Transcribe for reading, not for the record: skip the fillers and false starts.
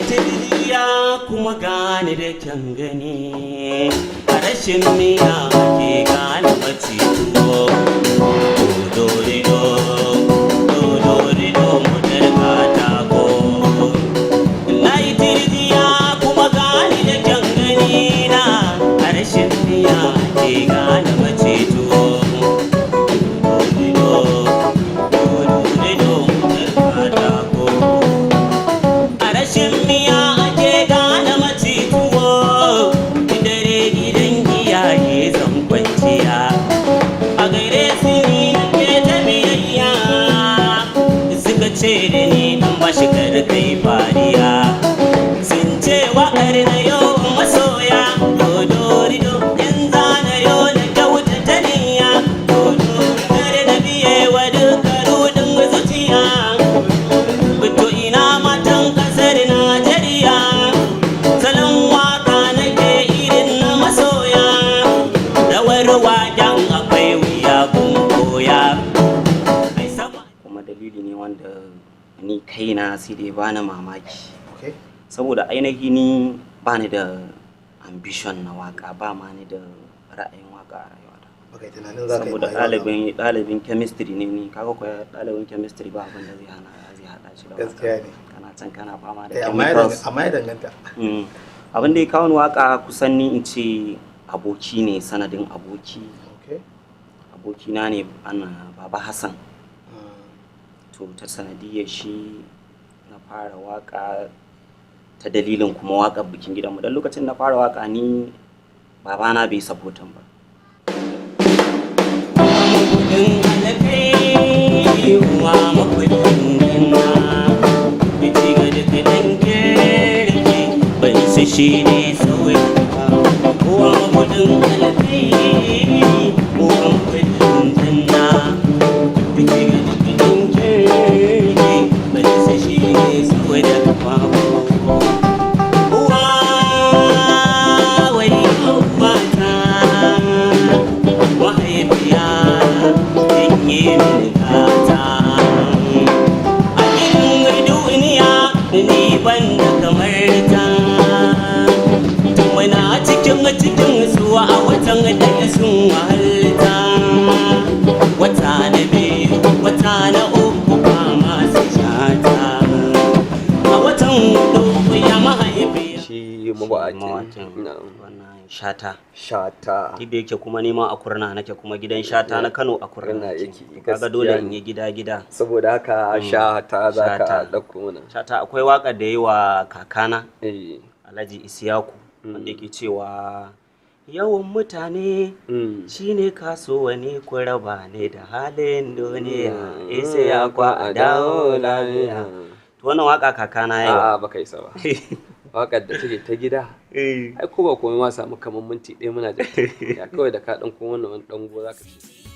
Tirjiya kuma gane da kyan gani, a rashin miya ke gane mace tuwo. Dodorido, dodorido, motar katako. Na yi tirjiya kuma gane da kyan gani na, a rashin miya ke gane mace tuwo. Dodorido, dodorido, motar katako. A rashin miya ake gane mace tuwo. Dare gidan iyaye zan kwanciya, a gare su ni nake ta biyayya. Suka ce da ni dan bashi kar kai fariya, sun ce waƙar na yau masoya. Dodorido, in zana yau na kyauta ta niyya. Dodo kar na biye wa duka rudin zuciya. To ina matan kasar Najeriya, salon waka nake irin na masoya. Rawar waken akwai wuya kun koya. Ai sama kuma dalili ne wanda ni kaina sai dai bani mamaki. Saboda ainihi ni bani da ambition na waka, ba ma ni da ra'ayin waka a rayuwata. Baka yi tunanin za ka yi Saboda ma yi waka ba. ɗalibin chemistry ne ni. Kaga kuwa ɗalibin chemistry ba abin da zai hana zai haɗa shi da waka. Gaskiya ne. Kana can kana fama da Eh, chemicals. Amma ya danganta. Abin da ya kawo ni waka, kusan ni in ce aboki ne, sanadin aboki. Abokina ne ana Baba Hassan. To ta sanadiyar shi na fara waka, ta dalilin kuma waƙar bikin gidanmu, don lokacin na fara waka ni babana bai supporting ba. Kudin alkai uwa makudin gina bici ga duk dan kirki bai su shi ne sauyi uwa makudin alkai uwa makudin janna bici ga duk dan kirki bai su shi ne sauyi da uwa wai uwata mahaifiya kin yi min gata a gidan duniya, ni ban da kamar ta. Tun muna cikin cikin su a watan ɗaya sun wahalta, wata na biyu, wata na uku ba masu shata, a watan hudu ya mahaifiya. Shi mawaƙin. Mawaƙin. Na'am. Wannan Shata. Shata. Duk da yake kuma nima a Kurna nake, kuma gidan Shata na Kano a Kurna Kurna yake. yake, Kaga dole gaskiya in ne. yi gida gida. Saboda haka Shata za ka Shata. ɗauko mana. Shata akwai waƙar da yi wa kakana Alhaji Isiyaku, wanda yake cewa yawan mutane shine kasuwanni, ku raba ne da halin duniya, Isiyaku a dawo lafiya. To wannan waka kakana yawa. A'a, baka isa ba. Waƙar da take ta gida, ai ko ba komai ma samu kamar minti 1 muna jin ta. Ya kawai da ka ɗan ko wannan wani ɗango za ka ce.